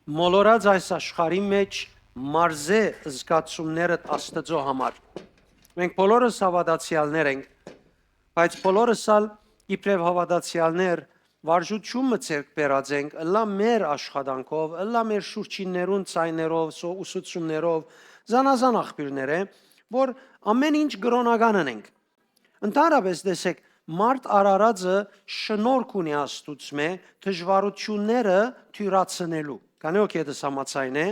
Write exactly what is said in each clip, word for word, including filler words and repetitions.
Մոլորած այս աշխարհի մէջ մարզէ զգացումներդ Աստուծոյ համար։ Մենք բոլորս հաւատացեալներ ենք, բայց բոլորս ալ իբրեւ հաւատացեալներ վարժութիւն մը ձեռք բերած ենք, ըլլայ մեր աշխատանքով, ըլլայ մեր շուրջիններուն ձայներով, սո-, ուսուցումներով, զանազան աղբիւրներէ, որ ամէն ինչ կրօնական ընենք։ Ընդհանրապէս, տեսեք, մարդ արարածը շնորհք ունի Աստուծմէ դժուարութիւնները դիւրացնելու։ Քանի որ կեդս համաձայն է,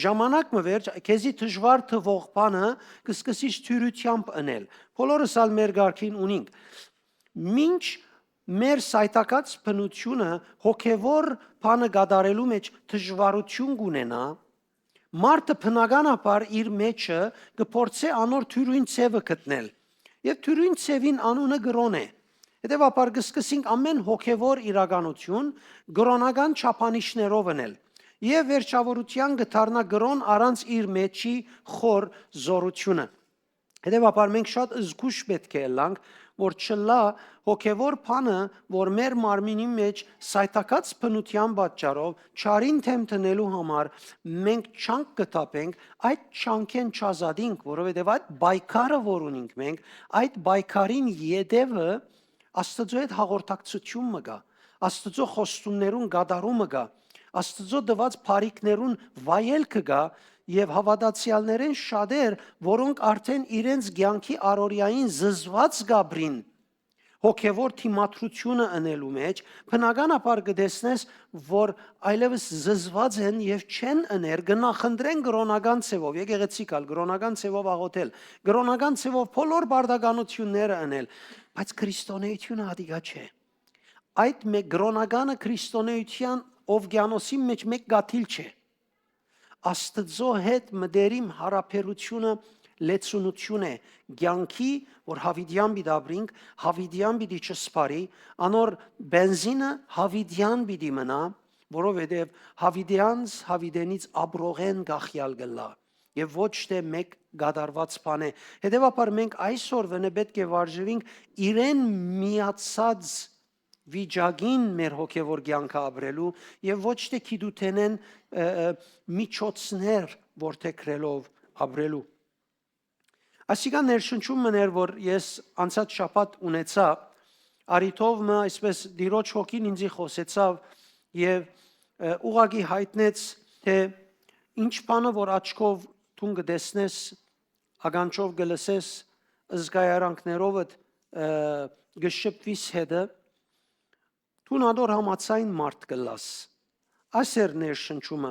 ժամանակ մը վերջ քեզի դժուար թվող բանը կը սկսիս դիւրութեամբ ընել։ Բոլորս ալ մեր կարգին ունինք։ Մինչ մեր սայթաքած բնութիւնը հոգեւոր բանը կատարելու մէջ դժուարութիւն կունենայ, մարդը բնականաբար իր մէջը կը փորձէ անոր դիւրոյն ձեւը գտնել։ Եւ դիւրոյն ձեւին անունը կրօն է։ Հետեւաբար կը սկսենք ամէն հոգեւոր իրականութիւն կրօնական չափանիշներով ընել եւ վերջաւորութեան կը դառնայ կրօն առանց իր մէջի խոր զօրութիւնը։ Հետեւաբար մենք շատ զգոյշ պէտք է ըլլանք, որ չըլլայ հոգեւոր բանը, որ մեր մարմինի մէջ սայթաքած բնութեան պատճառով չարին դէմ դնելու համար մենք չանք կը թափենք, այդ չանքէն չազատինք, որովհետեւ այդ պայքարը, որ ունինք մենք, այդ պայքարին ետեւը Աստուծոյ հետ հաղորդակցութիւն մը կայ, Աստուծոյ խոստումներուն կատարումը կայ, Աստուծոյ տուած բարիքներուն վայելքը կայ եւ հաւատացեալներէն շատեր, որոնք արդէն իրենց կեանքի առօրեային զզուած կ'ապրին, հոգեւոր դիմադրութիւնը ընելու մէջ, բնականաբար կը տեսնես, որ այլեւս զզուած են եւ չեն ըներ, կը նախընտրեն կրօնական ձեւով, եկեղեցի գալ, կրօնական ձեւով աղօթել, կրօնական ձեւով բոլոր բարդականութիւնները ընել, բայց քրիստոնէութիւնը ատիկա չէ։ Այդ մէկ կրօնականը քրիստոնէութեան ովկիանոսին մէջ մէկ կաթիլ չէ։ Աստուծոյ հետ մտերիմ յարաբերութիւնը լեցունութիւն է, կեանքի, որ յաւիտեան պիտի ապրինք, յաւիտեան պիտի չսպարի, անոր բենզինը յաւիտեան պիտի մնայ, որովհետեւ յաւիտեանց, յաւիտենից ապրողէն կախեալ կ'ըլլայ եւ ոչ թէ մէկ կատարուած բան է։ Հետեւաբար մենք այսօր վենէ պէտք է վարժուինք իրեն միացած վիճակին մեր հոգեւոր կեանքը ապրելու եւ ոչ թէ գիտութենէն, ը, ը, միջոցներ որդեգրելով ապրելու։ Այսինքն ներշնչում մըն էր, որ ես անցած շաբաթ ունեցայ, արիթով մը, այսպես Տիրոջ հոգին ինձի խօսեցաւ եւ, ը, ուղղակի յայտնեց, թէ ինչ բանը որ աչքով դուն կը տեսնես, ականջով կը լսես, զգայարանքներովդ, ը, կը շփուիս հետը, դուն ատոր համաձայն մարդ կ'ըլլաս։ Այս էր ներշնչումը։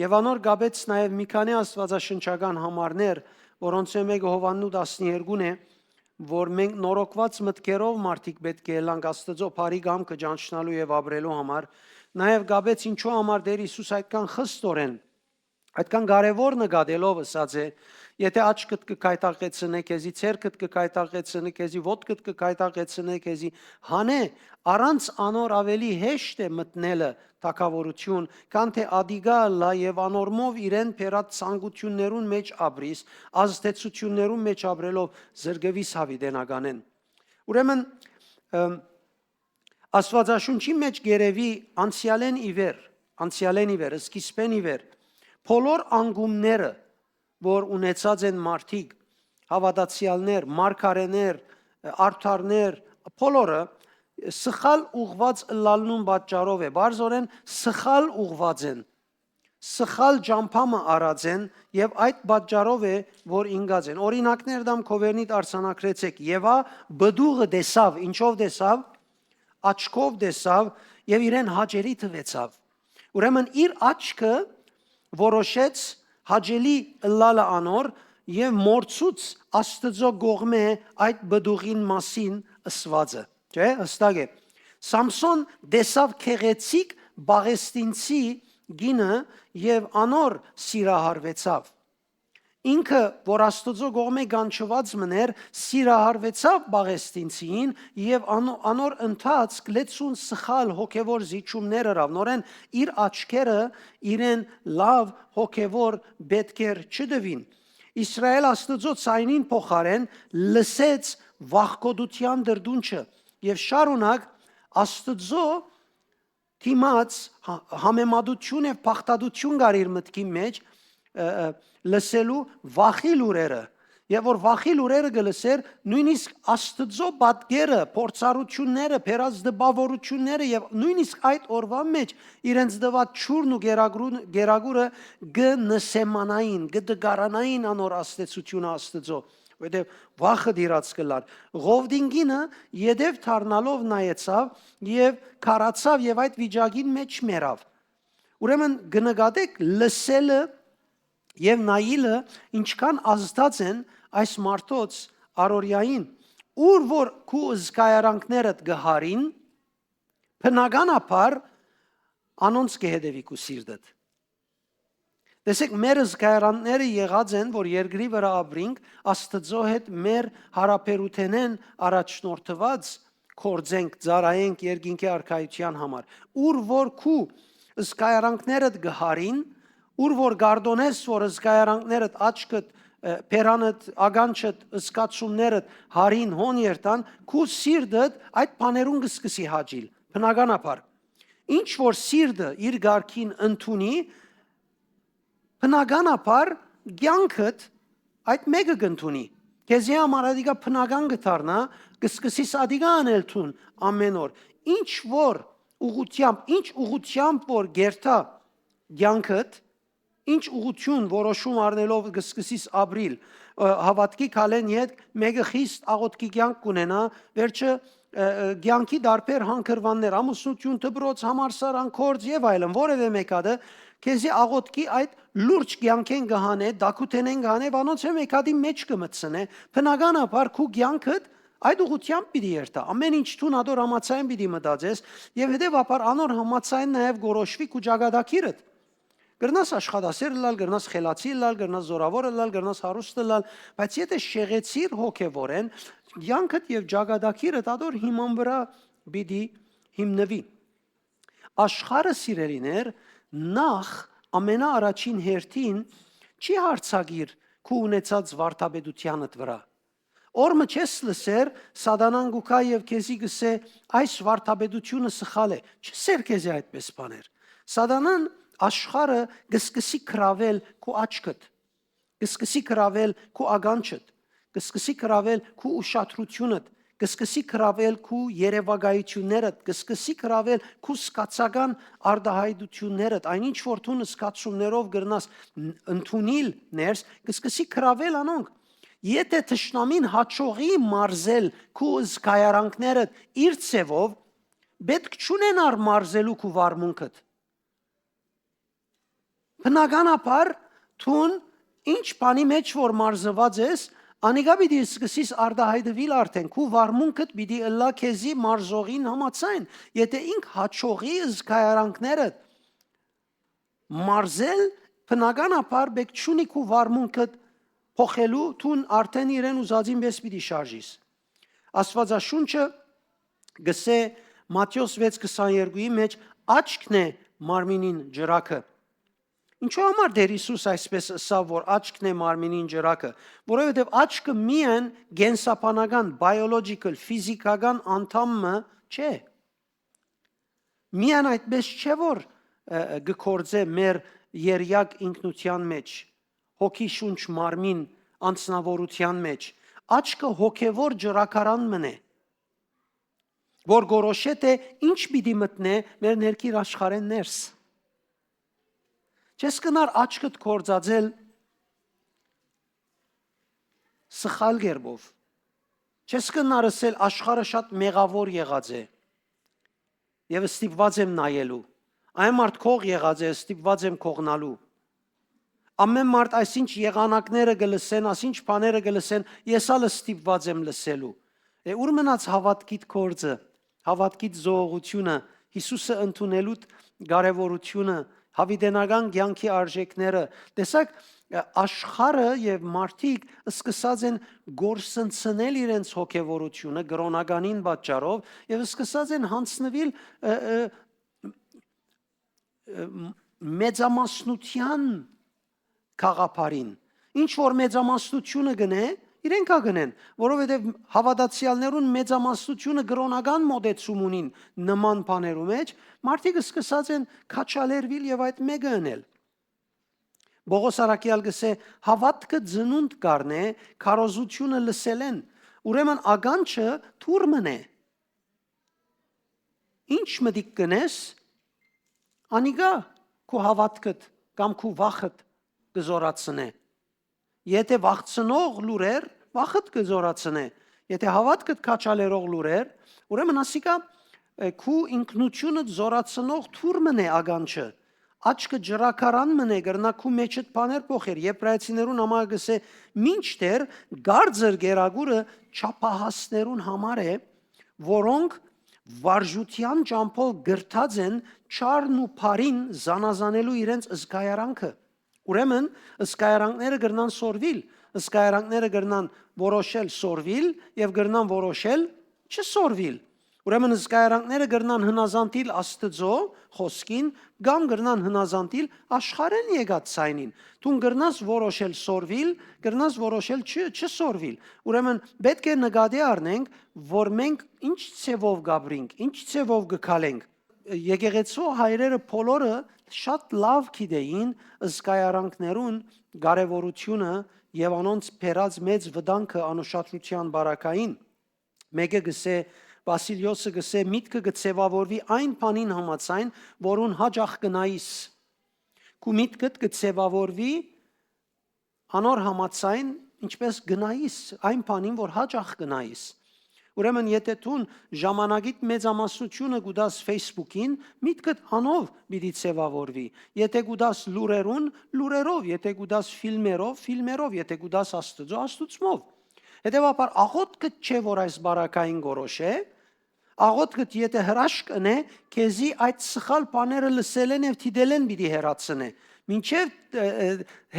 Եւ անոր կապեց նաեւ մի քանի աստուածաշնչական համարներ, որոնցմէ մէկը Յովհաննու տասներկուն է, որ մենք նորոգուած մտքերով մարդիկ պէտք է ըլլանք Աստուծոյ բարի կամքը ճանչնալու եւ ապրելու համար, նաեւ կապեց ինչու համար Տէր Յիսուս այդքան խստորեն, այդքան կարեւոր նկատելով ըսած է. «Եթէ աչքդ կը գայթակղեցնէ քեզի, ձեռքդ կը գայթակղեցնէ քեզի, ոտքդ կը գայթակղեցնէ քեզի, հանէ, առանց անոր աւելի հեշտ է մտնելը թագաւորութիւն, քան թէ ատիկա ըլլայ եւ անորմով իրեն բերած ցանկութիւններուն մէջ ապրիս, ազդեցութիւններուն մէջ ապրելով զրկուիս յաւիտենականէն»։ Ուրեմն, ըմ, Աստուածաշունչի մէջ կ'երեւի անցեալէն ի վեր, անցեալէն ի վեր, սկիզբէն ի վեր, բոլոր անկումները, որ ունեցած են մարդիկ, հաւատացեալներ, մարգարէներ, արդարներ, բոլորը սխալ ուղղուած ըլլալնուն պատճառով է, բարձորեն սխալ ուղղուած են, սխալ ճամբայ մը առած են եւ այդ պատճառով է, որ ինկած են։ Օրինակներ դամ, քովերնիդ արձանագրեցէք։ Եվա պտուղը տեսաւ, ինչով տեսաւ, աչքով տեսաւ եւ իրեն հաճելի թուեցաւ։ Ուրեմն իր աչքը որոշեց հաճելի ըլլալը անոր եւ մոռցուց Աստուծոյ կողմէ այդ պտուղին մասին ըսուածը։ Չէ՞, հստակ է։ Սամսոն տեսաւ գեղեցիկ պաղեստինցի կինը եւ անոր սիրահարուեցաւ։ Ինքը, որ Աստուծոյ կողմէ կանչուած մըն էր, սիրահարուեցաւ պաղեստինցիին եւ անո-, անոր ընթացք լեցուն սխալ հոգեւոր զիջումներ ըրաւ։ Նորեն իր աչքերը իրեն լաւ հոգեվոր բետքեր չտուին։ Իսրայէլ Աստուծոյ ձայնին փոխարէն լսեց վախկոտութեան դրդունչը եւ շարունակ Աստուծոյ դիմաց, հա-, համեմատութիւն եւ բաղդատութիւն կար իր մտքին մէջ, ը, ը, լսելու վախի լուրերը։ Եւ որ վախի լուրերը կը լսէր, նոյնիսկ Աստուծոյ պատկերը, փորձառութիւնները, բերած տպաւորութիւնները եւ նոյնիսկ այդ օրուան մէջ իրենց տուած ջուրն ու գերագրուն-, գերագուրը կը նսեմանային, կը տկարանային անոր ազդեցութիւնը Աստուծոյ, որովհետեւ վախը դիրած կ'ըլլար։ Ղովտին կինը ետեւ դառնալով նայեցաւ եւ քարացաւ եւ այդ վիճակին մէջ մեռաւ։ Ուրեմն կը նկատէք լսելը եւ նայիլը ինչքան ազդած են այս մարդոց առօրեային, ուր որ քու զգայարանքներդ կը յարին, բնականաբար անոնց կը հետեւի քու սիրտդ։ Տեսեք, մեր զգայարանները եղած են, որ երկրի վրայ ապրինք, Աստուծոյ հետ մեր յարաբերութենէն առաջնորդուած գործենք, ծառայենք երկինքի արքայութեան համար, ուր որ քու զգայարանքներդ կը յարին, ուր որ կարտոնես, որ զգայարանքներդ, աչքդ, ը, բերանդ, ականջդ, զգացումներդ յարին հոն երթան, քու սիրտդ այդ բաներուն կը սկսի հաճիլ, բնականաբար։ Ինչ որ սիրտը իր կարգին ընդունի, բնականաբար կեանքդ այդ մէկը կ'ընդունի։ Քեզի համար ադիկա բնական կը դառնայ, կը սկսիս ադիկա անել դուն ամէն օր։ Ինչ որ ուղղութեամբ, ինչ ուղղութեամբ որ կերթայ կեանքդ, ինչ ուղղութիւն որոշում առնելով կը սկսիս ապրիլ, ը, հաւատքի քալէն ետք մէկը խիստ աղօթքի կեանք կ'ունենայ, վերջը, ը, ը, կեանքի տարբեր հանգրուաններ, ամուսնութիւն, դպրոց, համալսարան, գործ եւ այլն, որեւէ մէկ հատը քեզի աղօթքի այդ լուրջ կեանքէն կը հանէ, դակութենէն կը հանէ, անոնցէն մէկ հատի մէջ կը մտցնէ, բնականաբար քու կեանքդ այդ ուղղութեամբ պիտի երթայ։ Ամէն ինչ դուն ադոր համաձայն պիտի մտածես եւ հետեւաբար անոր համաձայն նաեւ կորոշուի քու ճակատագիրդ։ Կրնաս աշխատասեր ըլլալ, կրնաս խելացի ըլլալ, կրնաս զօրաւոր ըլլալ, կրնաս հարուստ ըլլալ, բայց եթէ շեղեցիր հոգեվորեն, կեանքդ եւ ճակատագիրդ ադոր հիման վրայ պիտի հիմնուի։ Աշխարհը, սիրելիներ, նախ ամենաառաջին հերթին չի յարցակիր քու ունեցած վարդապետութեանդ վրայ։ Օր մը չես լսեր, Սատանան կու գայ եւ քեզի կ'ըսէ, «Այս վարդապետութիւնը սխալ է»։ Չ'ըսէր քեզի այդպէս բաներ։ Սատանան, աշխարհը կը սկսի գրաւել քու աչքդ, կը սկսի գրաւել քու ականջդ, կը սկսի գրաւել քու ուշադրութիւնդ, կը սկսի գրաւել քու երեւակայութիւններդ, կը սկսի գրաւել քու զգացական արտայայտութիւններդ, այն ինչ որ դուն զգացումներով կրնաս ն-, ընդունիլ ներս, կը սկսի գրաւել անոնք։ Եթէ թշնամին յաջողի մարզել քու զգայարանքներդ իր ձեւով, պէտք չունենար մարզելու քու վարմունքդ։ Բնականաբար, դուն ինչ բանի մէջ որ մարզուած ես, անիկա պիտի սկսես արտայայտուիլ արդէն, քու վարմունքդ պիտի ըլլայ քեզի մարզողին համաձայն, եթէ ինք յաջողի զգայարանքներդ մարզել, բնականաբար պէտք չունի քու վարմունքդ փոխելու, դուն արդէն իրեն ուզածին պէս պիտի շարժիս։ Աստուածաշունչը կ'ըսէ Մատթէոս վեց քսաներկուին մէջ, «Աչքն է մարմինին ճրագը»։ Ինչո՞ւ համար Տէր Յիսուս այսպէս ըսաւ, որ աչքն է մարմինին ճրագը, որովհետեւ աչքը միայն կենսաբանական, biological, ֆիզիքական անդամ մը չէ։ Միայն այդպէս չէ, որ, ը, ը, կը գործէ մեր երեակ ինքնութեան մէջ, հոգի, շունչ, մարմին, անձնաւորութեան մէջ։ Աչքը հոգեվոր ճրագարան մըն է, որ կորոշէ, թէ ինչ պիտի մտնէ մեր ներքին աշխարհէն ներս։ Չես կրնար աչքդ գործածել սխալ կերպով։ Չես կրնար ըսել, «Աշխարհը շատ մեղաւոր եղած է, եւ ստիպուած եմ նայելու»։ Այն մարդ կող եղած է, ստիպուած եմ կողնալու։ Ամէն մարդ այսինչ եղանակները կը լսեն, այսինչ բաները կը լսեն, ես ալ ստիպուած եմ լսելու։ Է, ո՞ւր մնաց հաւատքիդ գործը, հաւատքիդ զոհողությունը, Յիսուսը ընդունելուդ կարեւորությունը, յաւիտենական կեանքի արժեքները։ Տեսակ, ը, աշխարհը եւ մարդիկ սկսած են կորսնցնել իրենց հոգեվորությունը կրոնականին պատճառով եւ սկսած են յանձնուիլ, ը, ը, ը, մ-, մեծամասնութեան գաղափարին։ Ինչ որ մեծամասնությունը կ'ընէ, Իրենք ա կ'ընեն, որովհետեւ հաւատացեալներուն մեծամասնութիւնը կրօնական մօտեցում ունին նման բաներու մէջ, մարդիկ սկսած են քաջալերուիլ եւ այդ մէկը ընել։ Պողոս առաքեալ կ'ըսէ. «Հաւատքը ծնունդ կ'առնէ քարոզութիւնը լսելէն, ուրեմն ականջը թուռ մըն է»։ Ինչ մտիկ կ'ընես, անիկա քու հաւատքդ կամ քու վախդ կը զօրացնէ։ Եթէ վախցնող լուրեր, վախդ կը զօրացնէ։ Եթէ հաւատքդ քաջալերող լուրեր, ուրեմն ասիկա, ը, քու ինքնութիւնդ զօրացնող թուռ մըն է ականջը։ Աչքը ջրակարան մըն է, կրնայ քու մէջդ բաներ փոխեր։ Եբրայեցիներուն համար կ'ըսէ. «Մինչդեռ կարծր կերակուրը չափահասներուն համար է, որոնք վարժութեան ճամբով կրթած են չարն ու բարին զանազանելու իրենց զգայարանքը»։ Ուրեմն, զգայարանքները կրնան սորվիլ, զգայարանքները կրնան որոշել սորվիլ եւ կրնան որոշել չսորվիլ։ Ուրեմն, զգայարանքները կրնան հնազանդիլ Աստուծոյ խօսքին կամ կրնան հնազանդիլ աշխարհէն եկած ձայնին։ Դուն կրնաս որոշել սորվիլ, կրնաս որոշել չ-, չսորվիլ։ Ուրեմն, պէտք է նկատի առնենք, որ մենք ինչ ձեւով կ'ապրինք, ինչ ձեւով կը քալենք։ Եկեղեցու հայրերը բոլորը շատ լաւ գիտէին զգայարանքներուն կարեւորութիւնը եւ անոնց բերած մեծ վտանգը անուշադրութեան պարագային։ Մէկը կ'ըսէ, Վասիլիոսը կ'ըսէ. «Միտքը կը ձեւաւորուի այն բանին համաձայն, որուն յաճախ կը նայիս»։ Քու միտքդ կը ձեւաւորուի անոր համաձայն, ինչպէս կը նայիս, այն բանին, որ յաճախ կը նայիս։ Ուրեմն, եթէ դուն ժամանակիդ մեծամասնութիւնը կու տաս Facebook-ին, միտքդ անով պիտի ձեւաւորուի։ Եթէ կու տաս լուրերուն, լուրերով, եթէ կու տաս ֆիլմերով, ֆիլմերով, եթէ կու տաս Աստուծոյ, Աստուծմով։ Հետեւաբար, աղօթքը չէ, որ այս պարագային կորոշէ, աղօթքդ եթէ հրաշք ընէ, քեզի այդ սխալ բաները լսելէն եւ դիտելէն պիտի հեռացնէ։ Մինչեւ, ը, ը,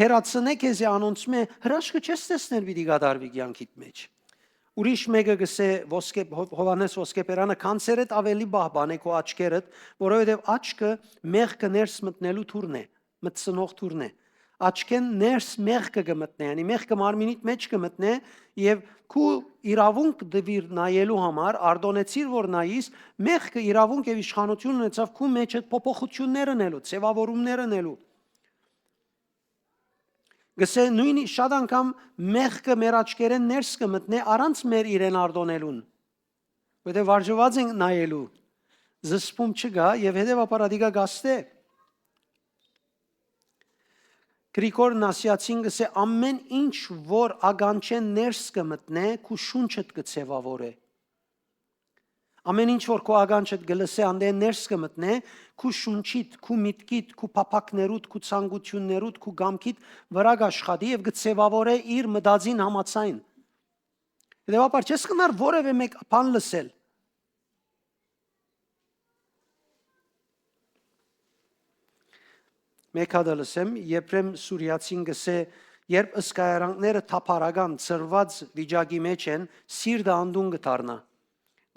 հեռացնէ քեզի անոնցմէ, հրաշքը չես տեսներ պիտի կատարուի կեանքիդ մէջ։ Ուրիշ մէկը կ'ըսէ, ոսկե-, Հո-, Յովհաննէս Ոսկեբերանը, քանսերէդ աւելի պահպանէ քու աչքերդ, որովհետեւ աչքը մեղքը ներս մտնելու թուռն է, մտցնող թուռն է։ Աչքէն ներս մեղքը կը մտնէ, յանի մեղքը մարմինիդ մէջ կը մտնէ եւ քու իրաւունք տուիր նայելու համար, արտոնեցիր որ նայիս, մեղքը իրաւունք եւ իշխանութիւն ունեցաւ քու մէջդ փոփոխութիւններ ընելու, ձեւաւորումներ ընելու։ Կ'ըսէ, նոյնիսկ շատ անգամ մեղքը մեր աչքերէն ներս կը մտնէ առանց մեր իրեն արտոնելուն, որովհետեւ վարժուած ենք նայելու, զսպում չկայ եւ հետեւաբար ատիկա կ'աստէ։ Գրիգոր Նասիացին կ'ըսէ. «Ամէն ինչ որ ականջէն ներս կը մտնէ, քու շունչդ կը ձեւաւորէ»։ Ամէն ինչ որ քու ականջդ կը լսէ, անդէն ներս կը մտնէ, քու շունչիդ, քու միտքիդ, քու փափաքներուդ, քու ցանկութիւններուդ, քու կամքիդ վրայ կ'աշխատի եւ կը ձեւաւորէ իր մտածին համաձայն։ Հետեւաբար չես կրնար որեւէ մէկ բան լսել։ Մէկ հատը լսեմ, Եփրեմ Սուրիացին կ'ըսէ. «Երբ զգայարանքները թափառական, ցրված վիճակի մէջ են, սիրտը անդուն կը դառնայ։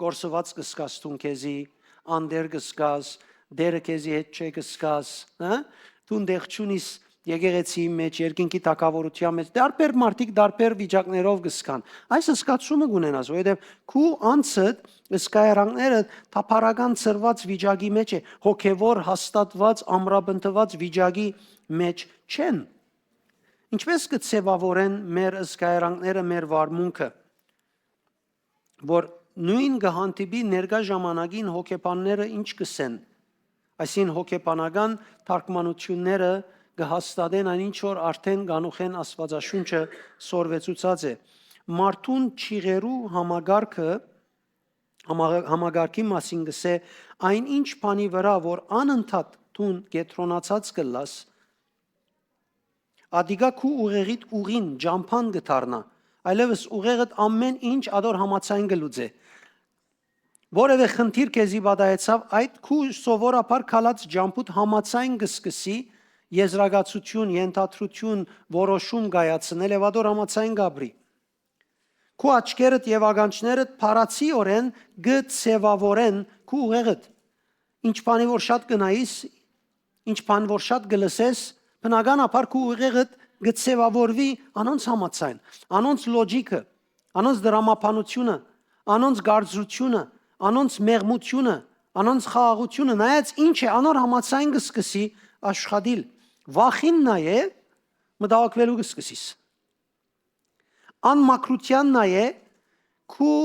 Կորսուած կը զգաս դուն քեզի, անտեր կը զգաս, Տէրը քեզի հետ չէ կը զգաս, հա՞։ Դուն տեղ չունիս եկեղեցիի մէջ, երկինքի թագաւորութեան մէջ»։ Տարբեր մարդիկ տարբեր վիճակներով կը զգան։ Այս զգացումը կ'ունենաս, որովհետեւ քու անձդ, զգայարանքները թափառական ցրված վիճակի մէջ է, հոգեւոր հաստատված, ամրապնդված վիճակի մէջ չեն։ Ինչպէս կը ձեւաւորեն մեր զգայարանքները մեր վարմունքը, որ նոյն կը հանդիպի ներկայ ժամանակին հոգեբանները ինչ կ'ըսեն, այսինքն հոգեբանական թարգմանութիւնները կը հաստատեն այն ինչ որ արդէն կանուխէն Աստուածաշունչը սորվեցուցած է։ Մարդուն չիղերու համակարգը, համա-, համակարգի մասին կ'ըսէ. «Այն ինչ բանի վրայ որ անընդհատ դուն կեդրոնացած կ'ըլլաս, ատիկա քու ուղեղիդ ուղին, ճամբան կը դառնայ, այլեւս ուղեղդ ամէն ինչ ատոր համաձայն կը լուծէ։ Որեւէ խնդիր քեզի պատահեցաւ, այդ քու սովորաբար քալած ճամբուդ համաձայն կը սկսի եզրակացութիւն, ենթադրութիւն, որոշում կայացնել եւ ատոր համաձայն կ'ապրի։ Քու աչքերդ եւ ականջներդ փառացիորեն կը ձեւաւորեն քու ուղեղդ։ Ինչ բանի որ շատ կը նայիս, ինչ բան որ շատ կը լսես, բնականաբար քու ուղեղդ կը ձեւաւորուի անոնց համաձայն, անոնց լոճիկը, անոնց դրամաբանութիւնը, անոնց կարծրութիւնը, անոնց մեղմութիւնը, անոնց խաղաղութիւնը, նայած ինչ է, անոր համաձայն կը սկսի աշխատիլ։ Վախին նայ է, մտահոգուելու կը սկսիս։ Անմաքրութեան նայ է, քու,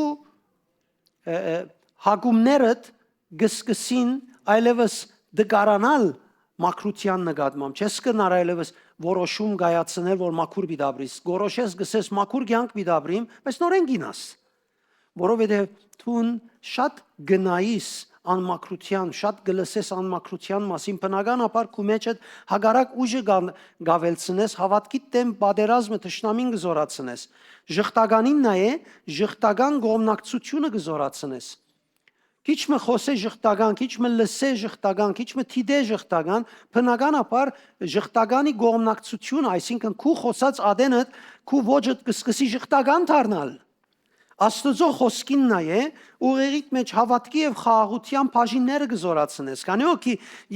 ը, ը, հակումներդ կը սկսին այլեւս դկարանալ մաքրութեան նկատմամբ։ Չես կրնար այլեւս որոշում կայացնել, որ մաքուր պիտի ապրիս։ Կորոշես, կ'ըսես, «Մաքուր կեանք պիտի ապրիմ», բայց նորէն կ'ինաս, որովհետեւ դուն շատ կը նայիս անմաքրութեան, շատ կը լսես անմաքրութեան մասին, բնականաբար քու մէջդ հակառակ ուժը կան-, կ'աւելցնես, հաւատքիդ դէմ պատերազմը, թշնամին կը զօրացնես։ Ժխտականին նայ է, ժխտական կողմնակցութիւնը կը զօրացնես։ Քիչ մը խօսէ ժխտական, քիչ մը լսէ ժխտական, քիչ մը դիտէ ժխտական, բնականաբար ժխտականի կողմնակցութիւնը, այսինքն՝ քու խօսած ատենդ, քու ոճդ կը սկսի ժխտական դառնալ։ Աստուծոյ խօսքին նայ է, ուղեղիդ մէջ հաւատքի եւ խաղաղութեան բաժինները կը զօրացնես։ Քանի որ,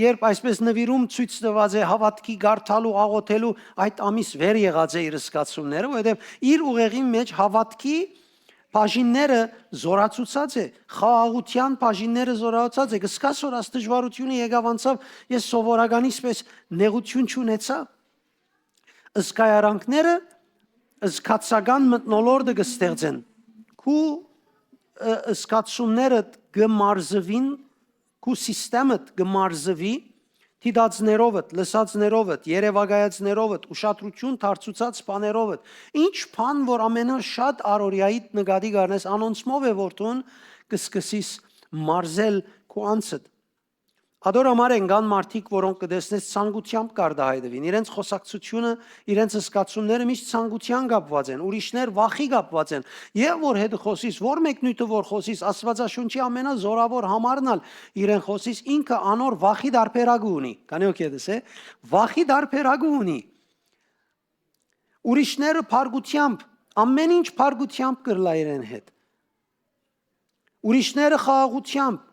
երբ այսպես նուիրում ցոյց տուած է հաւատքի կարդալու, աղօթելու, այդ ամիս վեր եղած է իր զգացումները, որովհետեւ իր ուղեղին մէջ հաւատքի բաժինները զօրացուցած է, խաղաղութեան բաժինները զօրացուցած է։ Կ'սկաս որ այս դժուարութիւնը եկաւ, անցաւ, ես սովորականիս պէս նեղութիւն չունեցայ։ Զգայարանքները զգացական մթնոլորտը կը ստեղծեն։ Քու, ը, զգացումներդ կը մարզուին, քու սիստեմդ կը մարզուի դիտածներովդ, լսածներովդ, երեւակայածներովդ, ուշադրութիւն դարձուցած բաներովդ։ Ինչ բան որ ամենաշատ առօրեայիդ նկատի կ'առնես, անոնցմով է որ դուն կը սկսիս մարզել քու անձդ։ Ատոր համար են կան մարդիկ, որոնք կը տեսնես ցանկութեամբ կ'արտայայտուին, իրենց խօսակցութիւնը, իրենց զգացումները միշտ ցանկութեան կապուած են, ուրիշներ վախի կապուած են։ Եւ որ հետ խօսիս, որ մէկ նիւթը որ խօսիս, Աստուածաշունչի ամենազօրաւոր համարն ալ իրեն խօսիս, ինքը անոր վախի տարբերակը ունի։ Քանի որ կ'ետս է, վախի տարբերակը ունի։ Ուրիշները փառքութեամբ, ամեն ինչ փառքութեամբ կ'ըլլայ իրեն հետ։ Ուրիշները խաղաղութեամբ,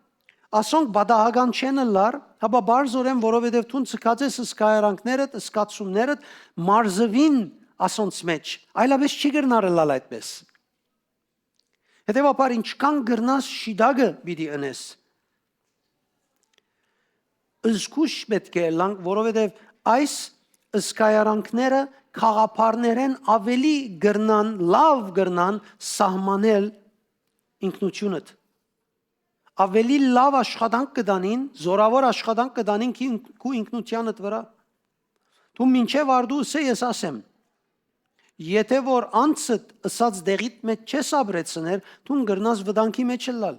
ասոնք պատահական չեն ըլլար, հապա պարզօրէն, որովհետեւ դուն ձգած ես զգայարանքներդ, զգացումներդ մարզուին ասոնց մէջ, այլապէս չի կրնար ըլլալ այդպէս։ Հետեւաբար, ինչքան կրնաս շիտակը պիտի ընես։ Զգուշ պէտք է ըլլանք, որովհետեւ այս զգայարանքները գաղափարներէն աւելի կրնան, լաւ կրնան սահմանել ինքնութիւնդ։ Աւելի լաւ աշխատանք կը տանին, զօրաւոր աշխատանք կը տանին քու ինք-, քու ինքնութեանդ վրայ։ Դու մինչեւ արդու ըսէ, ես ասեմ։ Եթէ որ անձդ ըսած դեղիդ մէջ չես ապրեցներ, դուն կրնաս վտանգի մէջ ըլլալ։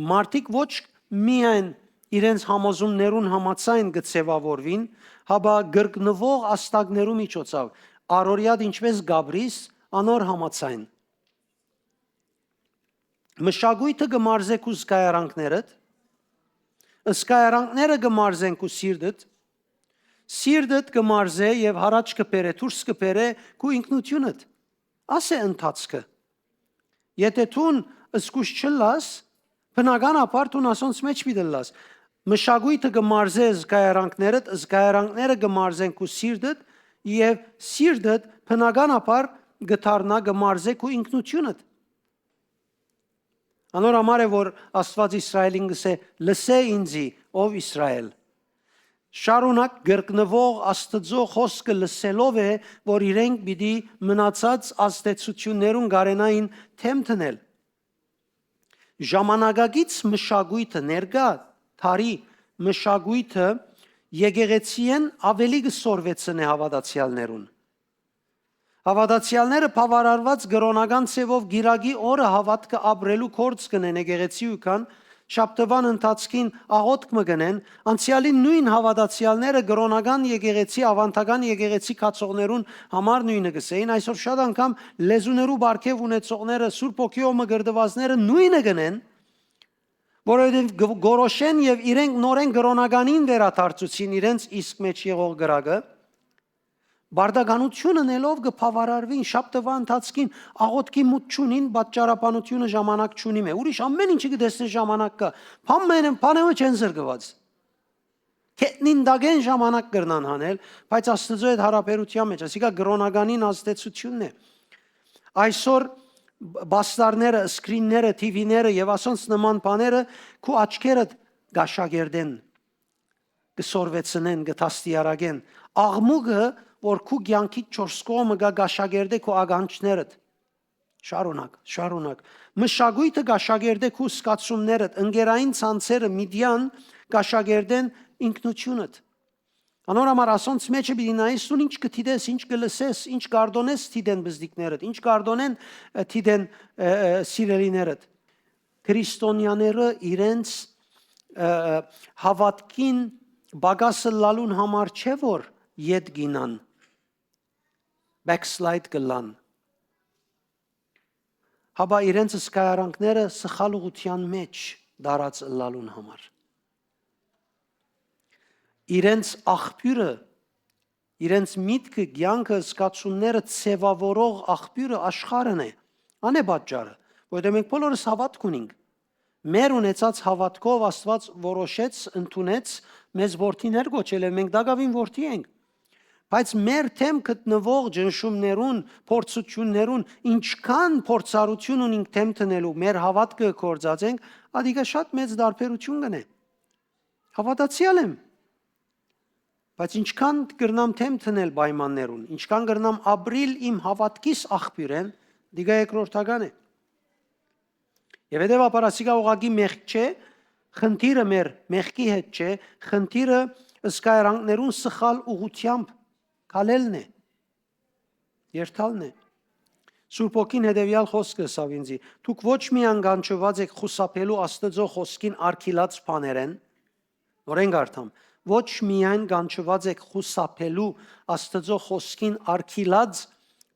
Մարդիկ ոչ միայն իրենց համոզումներուն համաձայն կը ձեւաւորուին, հապա կրկնուող ազդակներու միջոցով, առօրեադ ինչպէս կ'ապրիս, անոր համաձայն։ Մշակոյթը կը մարզէ քու զգայարանքներդ, զգայարանքները կը մարզեն քու սիրտդ, սիրտդ կը մարզէ եւ հառաջ կը բերէ, դուրս կը բերէ քու ինքնութիւնդ։ Աս է ընթացքը։ Եթէ դուն զգուշ չըլլաս, բնականաբար դուն ասոնց մէջ պիտի ըլլաս։ Մշակոյթը կը մարզէ զգայարանքներդ, զգայարանքները կը մարզեն քու սիրտդ եւ սիրտդ բնականաբար կը դառնայ, կը մարզէ քու ինքնութիւնդ։ Անոր համար է, որ Աստուած Իսրայէլին կ'ըսէ. «Լսէ ինծի, ով Իսրայէլ»։ Շարունակ կրկնուող Աստուծոյ խօսքը լսելով է, որ իրենք պիտի մնացած ազդեցութիւններուն կարենային դէմ դնել։ Ժամանակակից մշակոյթը, ներկայ դարի մշակոյթը եկեղեցիէն աւելի կը սորվեցնէ հաւատացեալներուն։ Հաւատացեալները բաւարարուած կրօնական ձեւով կիրակի օրը հաւատքը ապրելու գործ կ'ընեն եկեղեցի ու կան, շաբթուան ընթացքին աղօթք մը կ'ընեն, անցեալին նոյն հաւատացեալները կրօնական եկեղեցի, աւանդական եկեղեցի գացողներուն համար նոյնը կ'ըսէին, այսօր շատ անգամ լեզուներու պարգեւ ունեցողները, Սուրբ Հոգիով մկրտուածները նոյնը կ'ընեն, որովհետեւ գ-, գորոշեն եւ իրենք նորէն կրօնականին վերադարձուցին իրենց իսկ մէջ եղող կրակը, պարտականութիւն ընելով կը բաւարարուին, շաբթուան ընթացքին աղօթքի մուտ չունին, պատճառաբանութիւնը ժամանակ չունի մէ։ Ուրիշ ամեն ինչը կը տեսնեն ժամանակ կայ։ Բան մը, բանեւը չեն զրկուած։ Գետնին տակէն ժամանակ կրնան հանել, բայց Աստուծոյ հետ յարաբերութեան մէջ, ասիկա կրօնականին ազդեցութիւնն է։ Այսօր բ-, պաստառները, սկրինները, թիվիները եւ ասոնց նման բաները քու աչքերդ կ'աշակերտեն, կը սորվեցնեն, կը դաստիարակեն։ Աղմուկը, որ քու կեանքիդ չորս կողմը կայ, կ'աշակերտէ քու ականջներդ։ Շարունակ, շարունակ։ Մշակոյթը կ'աշակերտէ քու զգացումներդ, ընկերային ցանցերը միտեան կ'աշակերտեն ինքնութիւնդ։ Անոր համար ասոնց մէջը պիտի նայես, դուն ինչ կը դիտես, ինչ կը լսես, ինչ կարդոնես դիտեն բզդիկներդ, ինչ կարդոնեն, ը, դիտեն, ը, ը, սիրելիներդ։ Քրիստոնյաները իրենց, ը, ը, հաւատքին պակաս ըլլալուն համար չէ, որ ետ կ'ինան, backslide կ'ըլլան, հապա իրենց զգայարանքները սխալ ուղղութեան մէջ տարած ըլլալուն համար։ Իրենց աղբիւրը, իրենց միտքը, կեանքը, զգացումները ձեւաւորող աղբիւրը աշխարհն է։ Ան է պատճառը, որովհետեւ մենք բոլորս հաւատք ունինք։ Մեր ունեցած հաւատքով Աստուած որոշեց, ընդունեց մեզ որդիներ կոչել եւ մենք տակաւին որդի ենք։ Բայց մեր դէմ գտնուող ճնշումներուն, փորձութիւններուն, ինչքան փորձառութիւն ունինք դէմ դնելու, մեր հաւատքը գործած ենք, ադիկա շատ մեծ տարբերութիւն կ'ընէ։ Հաւատացեալ եմ, բայց ինչքան կրնամ դէմ դնել պայմաններուն, ինչքան կրնամ ապրիլ իմ հաւատքիս աղբիւրէն, դիկա երկրորդական է։ Եւ հետեւաբար ասիկա ուղղակի մեղք չէ, խնդիրը մեր մեղքի հետ չէ, խնդիրը զգայարանքներուն սխալ ուղղութեամբ քալելն է, երթալն է։ Սուրբ Հոգին հետեւեալ խօսքը ըսաւ ինձի. «Դուք ոչ միայն կանչուած էք խուսափելու Աստուծոյ խօսքին արգիլած բաներէն», նորէն կարդամ, «ոչ միայն կանչուած էք խուսափելու Աստուծոյ խօսքին արգիլած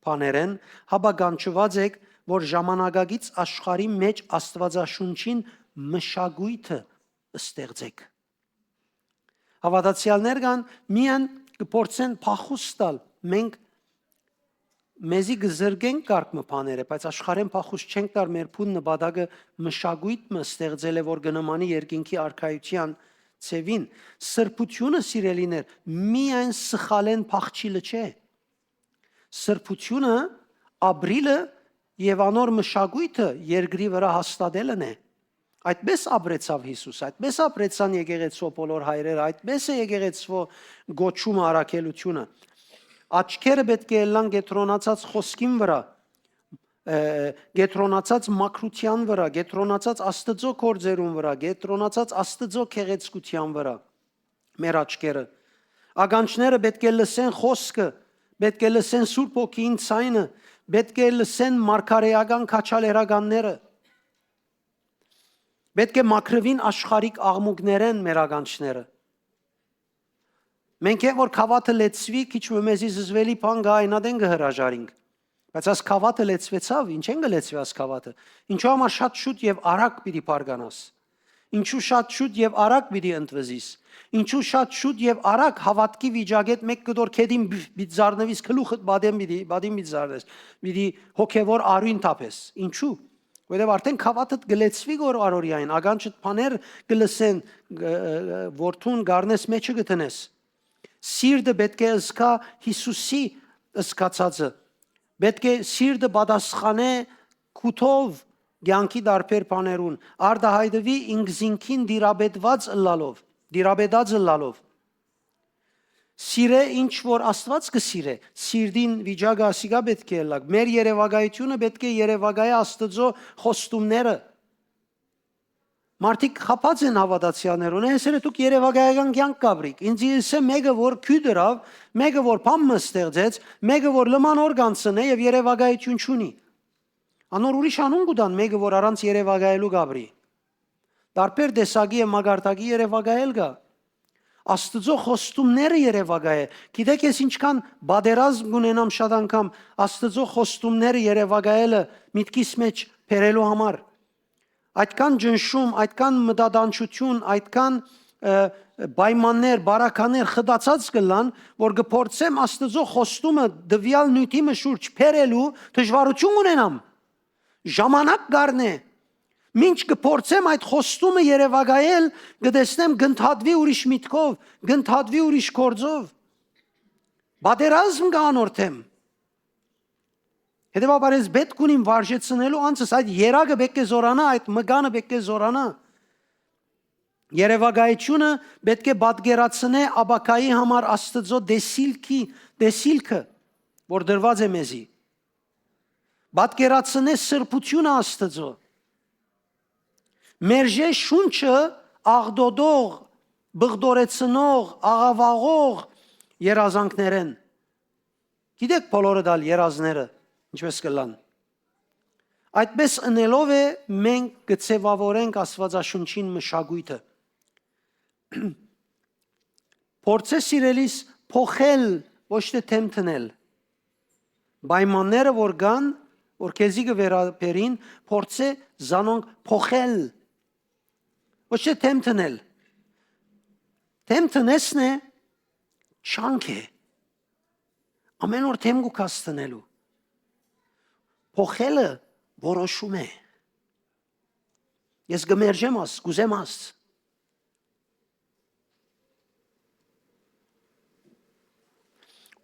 բաներէն, հապա կանչուած էք, որ ժամանակակից աշխարհի մէջ Աստուածաշունչին մշակոյթը ստեղծեք»։ Հաւատացեալներ կան, միայն կը փորձեն փախուստ տալ։ Մենք մեզի կը զրկենք կարգ մը բաները, բայց աշխարհէն փախուստ չենք տար, մեր բուն նպատակը մշակոյթ մը ստեղծել է, որ կը նմանի երկինքի արքայութեան ձեւին։ Սրբութիւնը, սիրելիներ, միայն սխալէն փախչիլը չէ։ Սրբութիւնը, ապրիլը եւ անոր մշակոյթը երկրի վրայ հաստատելն է։ Այդպես ապրեցաւ Յիսուս, այդպես ապրեցան եկեղեցւոյ բոլոր հայրերը, այդպես է եկեղեցւոյ կոչումը, առաքելութիւնը։ Աչքերը պէտք է ըլլան կեդրոնացած խօսքին վրայ, ը, կեդրոնացած մաքրութեան վրայ, կեդրոնացած Աստուծոյ գործերուն վրայ, կեդրոնացած Աստուծոյ գեղեցկութեան վրայ մեր աչքերը։ Ականջները պէտք է լսեն խօսքը, պէտք է լսեն Սուրբ Հոգիին ձայնը, պէտք է լսեն մարգարէական քաջալերականները։ Պէտք է մաքրուին աշխարհիկ աղմուկներէն մեր ականջները։ Մենք երբ որ գաւաթը լեցուի, քիչ մը մեզի զզուելի բան կայ, այն ատեն կը հրաժարինք։ Բայց աս գաւաթը լեցուեցաւ, ինչէն կը լեցուի աս գաւաթը։ Ինչու համար շատ շուտ եւ արագ պիտի բարգանաս։ Ինչու շատ շուտ եւ արագ պիտի ընդվզիս։ Ինչու շատ շուտ եւ արագ հաւատքի վիճակէդ մէկ կտոր քեդին պիտի զարնվիս, գլուխդ պատին պիտի, պատին պիտի զարնես, պիտի հոգեվոր արիւն թափես։ Ինչու։ Որովհետեւ արդեն գաւաթդ կը լեցուի գոր առօրեային, ականջդ բաներ կը լսեն, ը, ը, ը, որդուն գառնես մէջը կը դնես։ Սիրտը պէտք է ըսկայ Յիսուսի ըսկացածը։ Պէտք է սիրտը պատասխանէ կութով կեանքի տարբեր բաներուն, արտահայտուի ինքզինքին դիրապետված ըլլալով, դիրապետած ըլլալով։ Սիրէ ինչ որ Աստուած կը սիրէ, սիրտին վիճակը ասիկա պէտք է ըլլայ։ Մեր երեւակայութիւնը պէտք է երեւակայէ Աստուծոյ խոստումները։ Մարդիկ խաբած են հաւատացեալներուն, հեսերը դուք երեւակայական կեանք կ'ապրիք։ Ինձ ըսէ մէկը որ քիւտ ըրաւ, մէկը որ բան մը ստեղծեց, մէկը որ լման օր կանցնէ եւ երեւակայութիւն չունի։ Անոր ուրիշ անուն կու տան մէկը որ առանց երեւակայելու կ'ապրի։ Տարբեր տեսակի եւ մակարդակի երեւակայել կայ։ Աստուծոյ խոստումները երեւակայ է։ Գիտեք ես ինչքան պատերազմ կունենամ շատ անգամ Աստուծոյ խոստումները երեւակայելը միտքիս մեջ բերելու համար։ Այդքան ճնշում, այդքան մտատանջութիւն, այդքան, ը, պայմաններ, բարականեր խտացած կ'ըլլան, որ կը փորձեմ Աստուծոյ խոստումը տուեալ նիւթի մը շուրջ բերելու դժուարութիւն ունենամ։ Ժամանակ կ'առնէ։ Մինչ կը փորձեմ այդ խոստումը երեւակայել, կը տեսնեմ կ'ընդհատուի ուրիշ միտքով, կ'ընդհատուի ուրիշ գործով։ Պատերազմ կը անոր դէմ։ Հետեւաբար ես պէտք ունիմ վարժեցնելու անձս, այդ երակը պէտք է զորանայ, այդ մկանը պէտք է զորանայ։ Երեւակայությունը պէտք է պատկերացնէ ապագայի համար Աստուծոյ տեսիլքի, տեսիլքը, որ տրուած է մեզի։ Պատկերացնէ սրբութիւնը Աստուծոյ։ Մերժէ շունչը աղտոտող, բղտորեցնող, աղաւաղող երազանքներէն։ Գիտեք բոլորդ ալ երազները ինչպէս կ'ըլլան։ Այդպէս ընելով է մենք կը ձեւաւորենք Աստուածաշունչին մշակոյթը։ Փորձէ, սիրելիս, փոխել, ոչ թէ դէմ դնել։ Պայմանները որ կան, որ քեզի կը վերաբերին, փորձէ զանոնք փոխել, ոչ թէ դէմ դնել։ Դէմ դնեսն է, չանք է։ Ամէն օր դէմ կու գաս դնելու։ Փոխելը որոշում է։ Ես կը մերժեմ աս, կ'ուզեմ աս։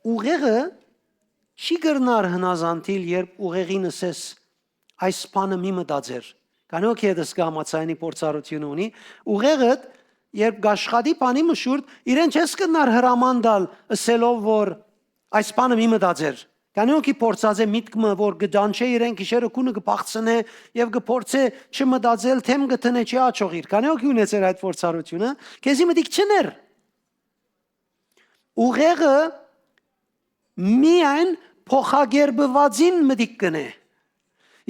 Ուղեղը չի կրնար հնազանդիլ, երբ ուղեղին ըսես, «Այս բանը մի մտածեր»։ Քանի՞ օքի հետս կը համաձայնի փորձառութիւնը ունի, ուղեղդ, երբ կ'աշխատի բանի մշուրդ, իրեն չես կրնար հրաման տալ, ըսելով որ «Այս բանը մի մտածեր»։ Քանի՞ օքի փորձած է միտք մը, որ կը ճանչէ իրեն, գիշերը քունը կը փախցնէ եւ կը փորձէ չմտածել, դէմ կը դնէ, չի աջողիր։ Քանի՞ օքի ունեցեր այդ փորձառութիւնը, քեզի մտիկ չներ։ Ուղեղը միայն փոխակերպուածին մտիկ կ'ընէ։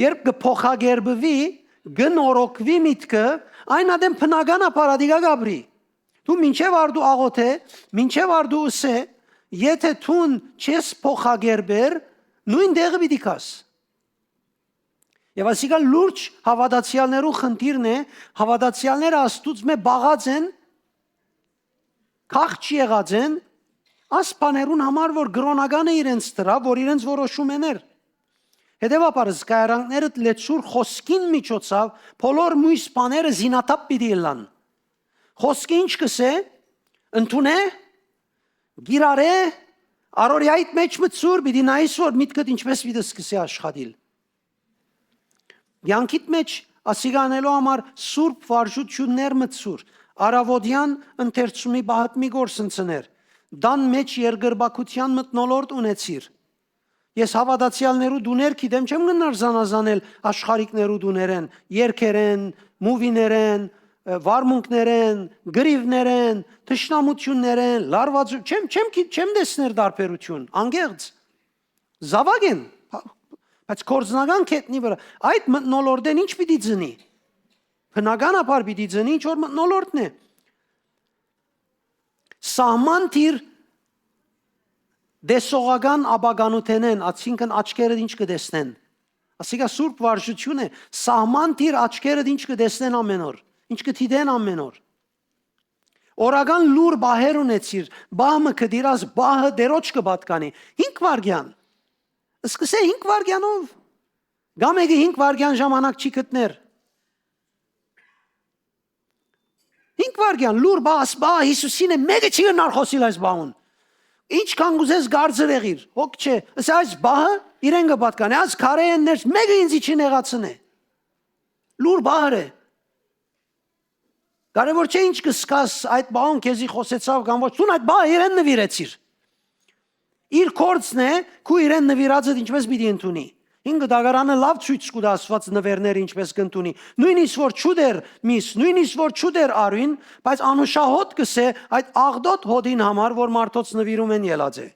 Երբ կը փոխակերպուի, կը նորոգուի միտքը, այն ատեն բնականաբար ատիկա կ'ապրի։ Դու մինչեւ արդու աղոթե, մինչեւ արդու ըսէ, եթէ դուն չես փոխակերպեր, նոյն տեղը պիտի գաս։ Եւ ասիկա լուրջ հաւատացեալներու խնդիրն է, հաւատացեալները Աստուծմէ պաղած են, քաղց եղած են, աս բաներուն համար, որ կրօնականը իրենց դրաւ, որ իրենց որոշում էներ։ Հետեւաբար, զգայարանքներդ լեցուր խօսքին միջոցաւ բոլոր մոյս բաները զինաթափ պիտի ըլլան։ Խօսքը ինչ կ'ըսէ, ընդունէ, կիրառէ, առօրեայիդ մէջ մտցուր, պիտի նայես որ միտքդ ինչպէս պիտի սկսի աշխատիլ։ Կեանքիդ մէջ ասիկա անելու համար սուրբ վարժութիւններ մտցուր, առաւօտեան ընթերցումի պահդ մի գործընծներ, տան մէջ երկրպագութեան մթնոլորտ ունեցիր։ Ես հաւատացեալներու տուներ գիտեմ, չեմ գնար զանազանել աշխարհիկներու տուներէն, երկերէն, մուվիներէն, ը, վարմունքներէն, գրիւներէն, թշնամութիւններէն, լարուածու-, չեմ, չեմ գի-, չեմ տեսներ տարբերութիւն, անկեղծ։ Զաւակ են, բա-, բայց գործնական գետնի վրայ։ Այդ մթնոլորտէն ինչ պիտի ծնի։ Բնականաբար պիտի ծնի, ինչ որ մթնոլորտն է։ Սահման դիր տեսողական ապականութենէն, այսինքն աչքերդ ինչ կը տեսնեն։ Ասիկա սուրբ վարժութիւն է, սահման դիր աչքերդ ինչ կը տեսնեն ամէն օր, ինչ կը դիտեն ամէն օր։ Օրական լուր պահեր ունեցիր, պահ մը կը դիրաս, պահը Տերոջ կը պատկանի։ Հինգ վայրկեան։ Սկսէ հինգ վայրկեանով։ Կամ եկը հինգ վայրկեան ժամանակ չի գտներ։ Հինգ վայրկեան, լուր պահ, աս պահ Յիսուսին է, մեկը չի ընար խօսիլ այս պահուն։ Ինչքան կ'ուզես կարծր եղիր, հոգ չէ, ըսի այս պահը իրեն կը պատկանի, այս քարե են ներս, մեկը ինձի չի նեղացնէ։ Լուր պահր է։ Կարևոր չէ ինչ կը սկաս այդ պահուն քեզի խօսեցաւ կամ ոչ, դուն այդ պահը իրեն նվիրեցիր։ Իր կորցն է, քու իրեն նվիրածդ ինչպես պիտի ընդունի։ Ինքը դագարանը լավ ցույց կու տա Աստված նվերները ինչպես կընդունի։ Նույնիսկ որ չուտեր միս, նույնիսկ որ չուտեր արուն, բայց անուշահոտ կսե այդ աղտոտ հոտին համար, որ մարդոց նվիրում են ելած է։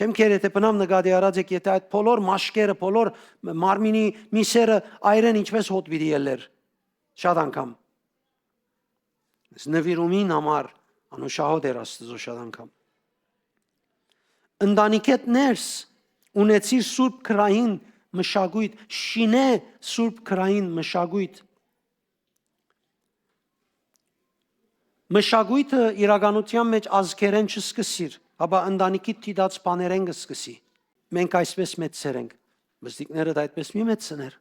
Չեմ քեր, եթե բնամ նկատի առած եք, եթե այդ բոլոր մաշկերը, բոլոր մարմինի միսերը այրեն ինչպես հոտ պիտի ելներ շատ անգամ։ Այս նվիրումին համար անուշահոտ էր Աստծո շատ անգամ։ Ընտանիքեդ ներս ունեցիր սուրբ քրային մշակույթ, շինե սուրբ քրային մշակույթ։ Մշակույթը իրականության մեջ ազգերեն չսկսիր, հապա ընտանիքիդ դիտած բաներեն կսկսի։ Մենք այսպես մեծցեր ենք, մզդիկներդ այդպես մի մեծցներ։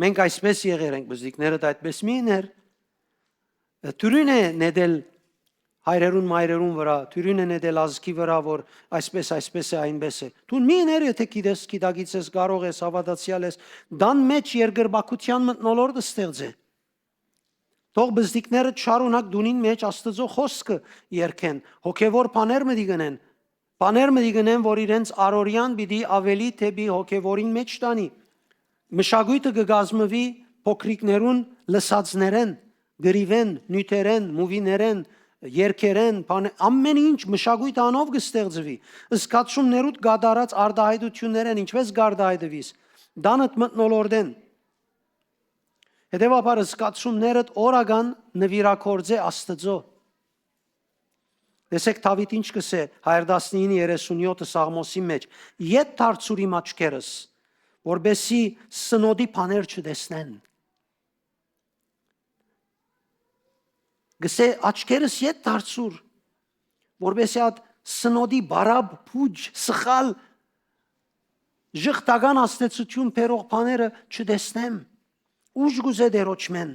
Մենք այսպես եղեր ենք, բզդիկներդ այդպես մի իներ։ Դուրին է նետել հայրերուն, մայրերուն վրայ, դուրին է նետել ազգի վրայ, որ այսպես, այսպես է, այնպես է։ Դուն մի իներ, եթե գիտես, գիտակից ես, կարող ես, հաւատացեալ ես, տան մեջ երկրպագութեան մթնոլորտ ստեղծե։ Թող բզդիկները շարունակ տունին մեջ Աստուծոյ խօսքը երգեն, հոգեւոր բաներ մտի գնեն, բաներ մտի գնեն, որ իրենց առօրեան պիտի ավելի դէպի հոգեւորին մեջ տանի։ Մշակոյթը կը կազմուի փոքրիկներուն լսածներէն, կռիւէն, նիւթերէն, մուվիներէն, երգերէն, բան-, ամէն ինչ մշակոյթ անով կը ստեղծուի, զգացումներուդ կատարած արտայայտութիւններէն, ինչպէս կարտայայտուիս, տանդ մթնոլորտէն։ Հետեւաբար զգացումներդ օրական նուիրագործե Աստուծոյ։ Տեսեք Դաւիթ ինչ կ'ըսէ հայր տասնինը երեսունյոթը Սաղմոսի մեջ. «Ետ դարձուր իմ աչքերս, որպեսզի սնոտի բաներ չտեսնեն»։ Կ'ըսէ. «Աչքերս ետ դարձուր, որպեսզի այդ սնոտի բարապ, փուճ, սխալ, ժխտական ազդեցութիւն բերող բաները չտեսնեմ»։ Ուժ կ'ուզէ Տէրոջմէն։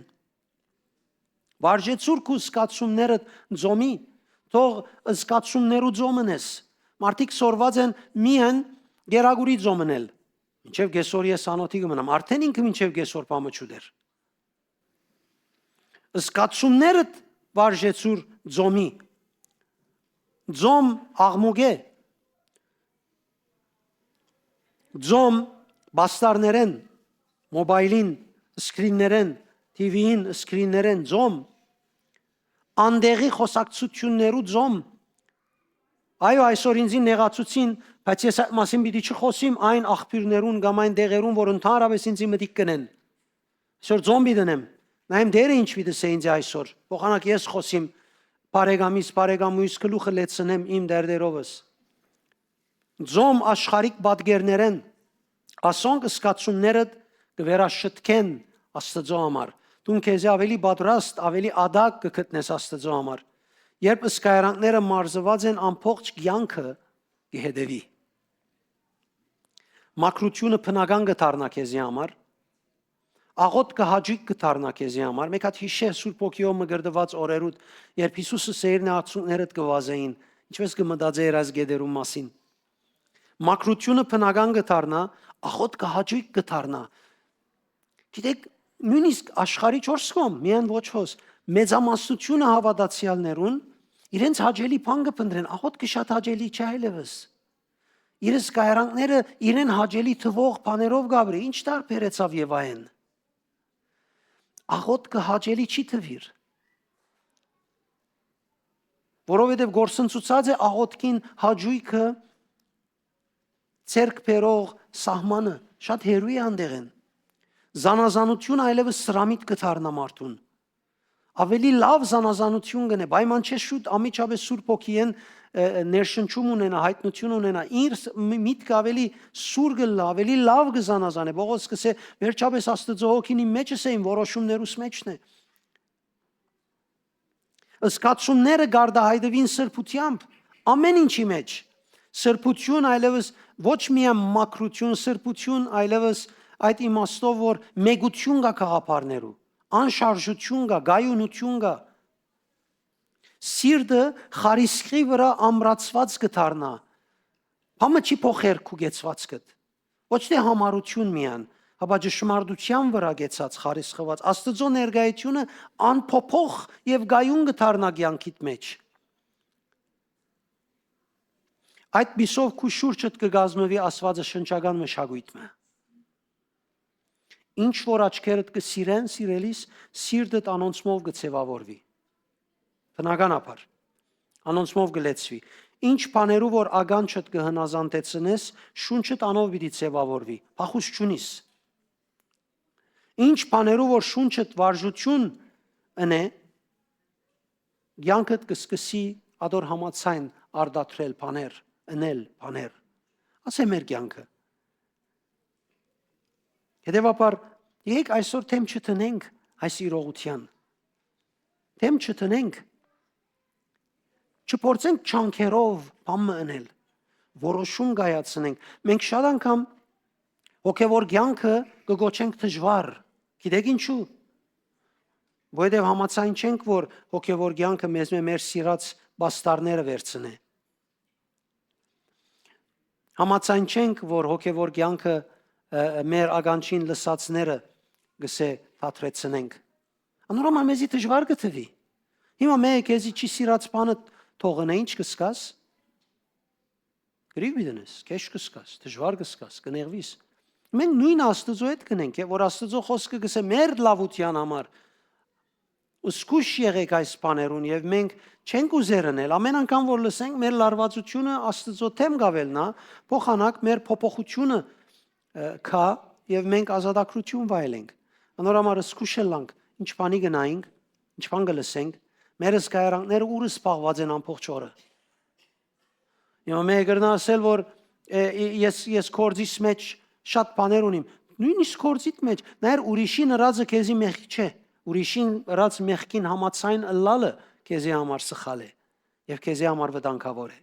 Վարժեցուր քու զգացումներդ ծոմի, թող զգացումներու ծոմ ընես։ Մարդիկ սորված են միայն գերագուրի ծոմ ընել։ Մինչեւ կեսօր ես անօթի կը մնամ, արդէն ինքը մինչեւ կեսօր բանը չուտեր։ Զգացումներդ վարժեցուր ծոմի։ Ծոմ աղմուկ է, ծոմ պաստառներէն, մոբայլին, սկրիններէն, TV-ին, սկրիններէն, ծոմ, անտեղի խօսակցութիւններու ծոմ։ Այո, այսօր ինձի նեղացուցին, բայց ես այդ մասին պիտի չխօսիմ այն աղբիւրներուն կամ այն տեղերուն, որ ընդհանրապէս ինձի մտիկ կ'ընեն։ Այսօր ծոմ պիտի դնեմ։ Նայեմ Տէրը ինչ պիտի ըսէ ինձ այսօր։ Փոխանակ ես խօսիմ բարեկամիս, բարեկամուհիս գլուխը լեցնեմ իմ դերդերովս։ Ծոմ աշխարհիկ պատկերներէն, ասոնք զգացումներդ կը վերաշտկեն Աստուծոյ համար։ Դուն քեզի ավելի պատրաստ, ավելի ատակ կը գտնես Աստուծոյ համար։ Երբ սկայարանքները մարզուած են, ամբողջ կեանքը կը հետեւի։ Մաքրությունը բնական կը դառնայ քեզի համար, աղօթքը հաճոյք կը դառնայ քեզի համար։ Մէկ հատ յիշէ Սուրբ Հոգիով մկրտուած օրերուդ, երբ Յիսուսը սերն է, արցունքներդ կը վազէին, ինչպէս կը մտածէր այս գետերուն մասին։ Մաքրությունը բնական կը դառնայ, աղօթքը հաճոյք կը դառնայ։ Գիտեք, նոյնիսկ աշխարհի չորս կողմ, միայն ոչ հոս, մեծամասնությունը հաւատացեալներուն իրենց հաճելի բան կը փնտրեն, աղօթքը շատ հաճելի չէ այլեւս։ Իրենց կայարանքները իրեն հաճելի թվող բաներով կ'ապրի, ինչ տարբերեցաւ եւ այն։ Աղօթքը հաճելի չի թվիր, որովհետեւ գործընծուցած է աղօթքին հաճոյքը ձեռք բերող սահմանը, շատ հեռու է անդեղեն։ Զանազանություն այլեւս սրամիտ կը դառնայ մարդուն։ Ավելի լաւ զանազանություն կ'ընէ, պայման չէ շուտ անմիջապէս Սուրբ Հոգիէն, ը, ը, ներշնչում ունենայ, յայտնություն ունենայ։ Իր ս-, մի-, միտքը ավելի սուր կ'ըլլայ, ավելի լաւ կը զանազանէ։ Պողոս կ'ըսէ, վերջապէս Աստուծոյ Հոգին իմ մէջս է, իմ որոշումներուս մէջն է։ Զգացումները կարտայայտուին սրբութեամբ, ամէն ինչի մեջ։ Սրբություն այլեւս ոչ միայն մաքրություն, սրբություն այլեւս այդ իմաստով, որ մեկություն կայ գաղափարներու, անշարժություն կայ, կայունություն կայ։ Սիրտը խարիսխի վրայ ամրացուած կը դառնայ։ Բանը չի փոխեր քու կեցուածքդ։ Ոչ թէ յամառութիւն միայն, հապա ճշմարտութեան վրայ կեցած, խարիսխուած։ Աստուծոյ ներկայությունը անփոփոխ եւ կայուն կը դառնայ կեանքիդ մեջ։ Այդ պիսով քու շուրջդ կը կազմուի Աստուածաշնչական մշակոյթ մը։ Ինչ որ աչքերդ կը սիրեն, սիրելիս, սիրտդ անոնցմով կը ձևաւորուի։ Բնականաբար, անոնցմով կը լեցուի։ Ինչ բաներու որ ականջդ կը հնազանդեցնես, շունչդ անով պիտի ձևաւորուի, փախուստ չունիս։ Ինչ բաներու որ շունչդ վարժություն ընէ, կեանքդ կը սկսի ադոր համաձայն արտադրել բաներ, ընել բաներ։ Ասէ մեր կեանքը։ Հետեւաբար, եկեք այսօր դէմ չդնենք այս իրողութեան։ Դէմ չդնենք, չփորձենք չանքերով բան մը ընել, որոշում կայացնենք։ Մենք շատ անգամ հոգեւոր կեանքը կը կոչենք դժուար, Գիտեք ինչու՞։ Որովհետեւ համաձայն չենք, որ հոգեւոր կեանքը մեզմէ մեր սիրած պաստառները վերցնէ։ Համաձայն չենք, որ հոգեւոր կեանքը, ը, մեր ականջին լսածները գսե թատրեցնենք։ Անոր համար մեզի դժուար կը թուի։ Հիմա մէկը քեզի չի սիրած բանը թողնէ, ինչ կ'սկաս։ Կռիւ պիտի դնես, կեշ կ'սկաս, դժուար կ'սկաս, կ'նեղուիս։ Մենք նոյնը Աստուծոյ հետ կ'ընենք, որ Աստուծոյ խօսքը գսե մեր լաւութեան համար, զգոյշ եղէք այս բաներուն, եւ մենք չենք ուզեր ընել։ Ամեն անգամ որ լսենք, մեր լարուածութիւնը Աստուծոյ դէմ կ'աւելնայ, փոխանակ մեր փոփոխութիւնը, ը, գայ, եւ մենք ազատագրութիւն վայելենք։ Անոր համար զգոյշ ըլլանք, ինչ բանի կ'ընայինք, ինչ բան կը լսենք, մեր զգայարանքները ուրը զբաղուած են ամբողջ օրը։ Հիմա մէկը կրնայ ըսել, որ, ը, ես, ես գործիս մէջ շատ բաներ ունիմ։ Նոյնիսկ գործիդ մէջ, նայեր, ուրիշին ըրածը քեզի մեղք չէ։ Ուրիշին ըրած մեղքին համաձայն ըլլալը քեզի համար սխալ է եւ քեզի համար վտանգաւոր է։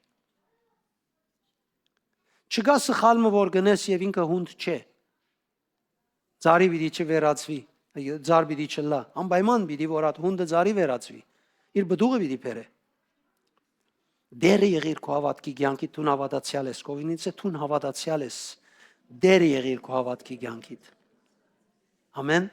Չկայ սխալ մը որ կ'ընես եւ ինքը յունդ չէ։ Ծառի պիտի չվերածուի, ծառ պիտի չըլլայ, անպայման պիտի որ այդ յունդը ծառի վերածուի, իր պտուղը պիտի բերէ։ Տէրը եղիր քո հաւատքի կեանքի, դուն հաւատացեալ ես, Կովինից է, դուն հաւատացեալ ես, Տէրը եղիր քո հաւատքի կեանքիդ։ Ամեն։